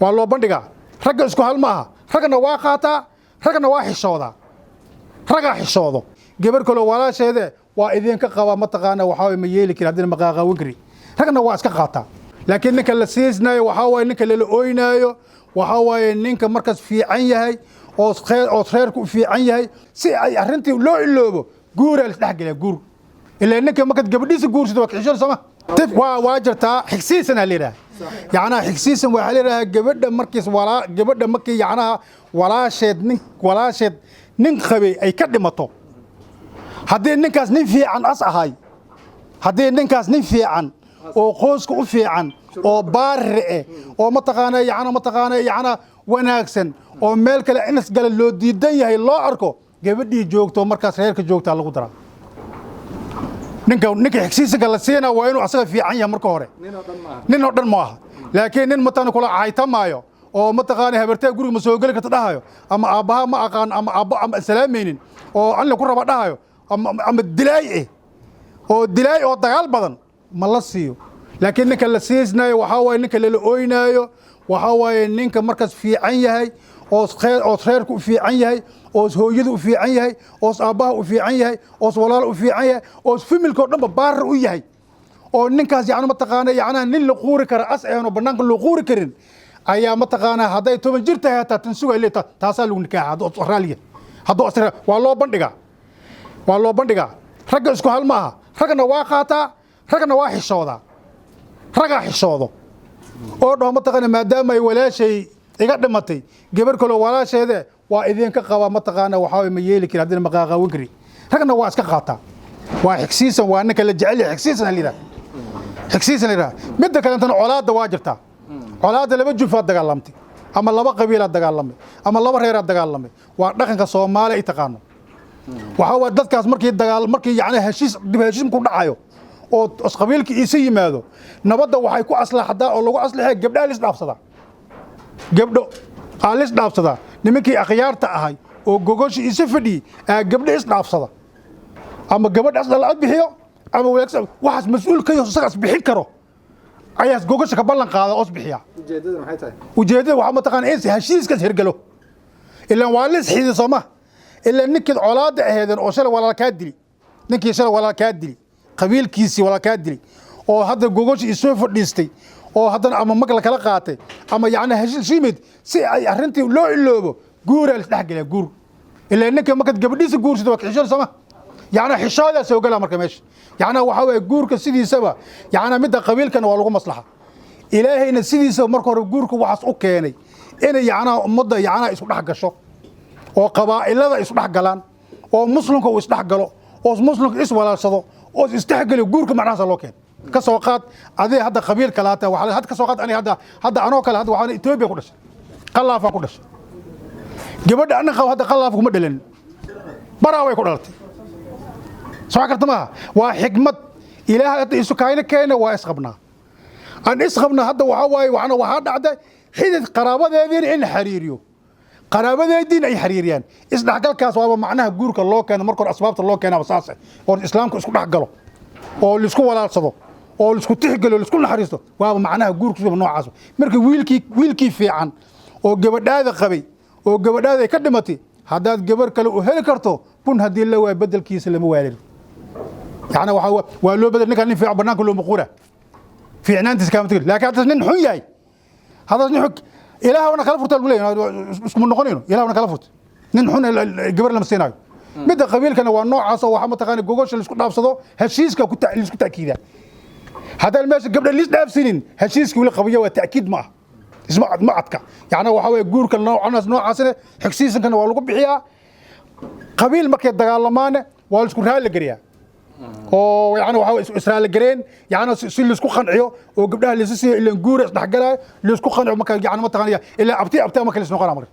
Waa loo bandhigaa. Ragga isku hal ma aha. Ragna waa qaataa, ragna waa xishoodaa, ragaa xishoodo. Gabar kaloo walaasheede waa idinka qaba, mataqaana, waxaa waye ma yeeli kari, haddina ma qaaqaawan kari. Ragna waa iska qaataa, laakiin ninka la siisnayo waxaa waaye ninka lala ooynaayo, waxaa waaye ninka markaas fiican yahay oo oo reerku u fiican yahay. Si ay arrintii loo iloobo, guuraa lisdhexgeliya. Guur ilaa ninka markaad gabadhiisa guursato waa kaxishoon sooma tif. Waa jirtaa xigsiisan aa la yidhaha. Yacnaha xigsiisan waxaa la yidhaha gabadha markiis walaa gabadha markii yacnaha walaasheed nin, walaasheed nin qabay ay ka dhimato, haddii ninkaas nin fiican as ahay, haddii ninkaas nin fiican oo qoyska u fiican oo baari eh oo mataqaana yacna mataqaana yacna wanaagsan oo meel kale inas gala loo diidan yahay loo arko, gabadhii joogto markaas reerka joogtaa lagu daraa. Ninka xigsiisanka la siina waa inuu asaga fiican yahay marka hore. Nin oo dhan ma aha, laakiin nin mataqaana kula caytamaayo oo mataqaana habartee guriga ma soo geli karta dhahayo, ama aabbaha ma aqaan, ama aabbo ama salaamaynin oo anla ku raba dhahayo, ama dilaay eh oo dilaay oo dagaal badan, ma la siiyo. Laakiin ninka la siisnayo waxaa waaye ninka lala ooynaayo, waxaa waaye ninka markaas fiican yahay oo oo reerku u fiican yahay oo hooyadu u fiican yahay oo aabbaha u fiican yahay oo walaal u fiican yahay oo family-ka oo dhanba baarar u yahay, oo ninkaas yacni mataqaana yacnaha nin la quuri kara as aanu bannaanka loo quuri karin ayaa mataqaana hadday 10 jir tahay hataa tan sugay leeta, taasaa lagu nikaaxa. Hadduu raaliya, hadduu asra, waa loo bandhigaa, waa loo bandhigaa. Ragga isku hal ma aha. Ragna waa qaataa, ragna waa xishoodaa, ragaa xishoodo oo dhaho mataqaana maadaama ay walaashay iga dhimatay, gabar kaloo walaasheede waa idinka qaba, mataqaana, waxaa waye ma yeeli kari, haddina ma qaaqaawan kari. Ragna waa iska qaataa. Waa xigsiisan, waa ninka la jecel yahay. Xigsiisan la yidhaha, xigsiisan la yidhaha. Midda kalentana colaadda waa jirtaa. Colaadda laba jufaad dagaalamtay ama laba qabiilaad dagaalamay ama laba reeraad dagaalamay, waa dhaqanka Soomaaliya ay taqaano. Waxaa waa dadkaas markii dagaal, markii yacni heshiis dib heshiis ku dhacayo oo isqabiilka iisa yimaado, nabadda waxay ku aslaxdaa oo lagu aslaxaya gabdhaha lis dhaafsadaa, gabdho aa lis dhaafsadaa. Nimankii akhyaarta ahay oo gogosha isa fadhiyey aa gabdho is dhaafsada, ama gabadha asdhala bixiyo ama walaagsa waxaas mas-uul ka yaho isagaas bixin karo ayaas gogosha ka ballan qaada oos bixiya. Ujeedada maxay tahay? Ujeeddada waxaa mataqaana in heshiiskaas hirgalo, ilaan waa lis xidi sooma. Ilaan ninkeed colaadda aheedeen oo shalay walaal kaa dili, ninkii shalay walaal kaa dili, qabiilkiisii walaal kaa dili oo hadda gogosha isoo fadhiistay oo haddana ama mag la kala qaatay ama yacni heshiis yimid, si ay arrintii loo iloobo, guuraa lisdhexgeliya. Guur ilaa ninka markaad gabadhiisa guursato waa kaxishoon sooma. Yacni xishoodaa soo gala marka meesha. Yacni waxaa weeye guurka sidiisaba yacni midda qabiilkana waa lagu maslaxa. Ilaahayna sidiisaba marka hore guurka waxaas u keenay inay yacnaha ummadda yacnaha isku dhex gasho oo qabaa'ilada isu dhex galaan oo muslimka uu isdhex galo oo muslimka is walaalsado oo isdhexgeliyo. Guurka macnahaasa loo keenay. Ka soo qaad adiga hadda qabiil kalaata waxaa hadda ka soo qaad aniga hadda anoo kale hadda waxaan Ethiopia ku dhashay, Qalaafaan ku dhashay. Gabadha anna qabo hadda Qalaaf kuma dhalan, Baraa way ku dhalatay. Soo karta maaha? Waa xikmad Ilaahay hadda isu kaayna keena. Waa isqabnaa, aan isqabna hadda. Waxaa waaye waxna waxaa dhacday xidid qaraabadeediina in la xiriiriyo, qaraabadeediina ay xiriiriyaan. Isdhexgalkaas waaba macnaha guurka loo keeno marka hore. Asbaabta loo keenaba saas ah oo islaamku isku dhex galo oo laisku walaalsado oo laisku tixgeliyo, laisku naxariisto, waaba macnaha guurku noocaas. Marka wiilkii fiican oo gabadhaada qabay oo gabadhaada ay ka dhimatay, haddaad gabar kale u heli karto, bun haddii la waayo bedelkiisa lama waalin. Yani waxa waa loo bedel. Ninkaan nin fiican banaanka looma qura, fiicnaantiisa kaama tegin. Laakiin haddaas nin xun yahay, haddaas nin xun, Ilaahuna kala furta lagu leeyahay, iskuma noqonayno, Ilaahuna kala furta. Nin xun gabar lama siinayo. Midda qabiilkana waa noocaas oo waxaa mataqaana gogosha laisku dhaafsado, heshiiska ku laisku ta'kiidaa. Haddaan meesha gabdha lis dhaafsinin, heshiiskii weli qabiya waa ta'kiid ma ah, isma ma adka. Yacni waxaa weeye guurka noocaas noocaasna xigsiisankana waa lagu bixiyaa. Qabiil markay dagaalamaane waa la isku raali geliyaa oo yani waxa way israali gareen, yani si laisku qanciyo oo gabdhaha laisu siiyo. Ilaan guura isdhexgalaayo, laisku qanciyo marka yani mataqaanaya ilaa abti abti marka lais noqonaa marka.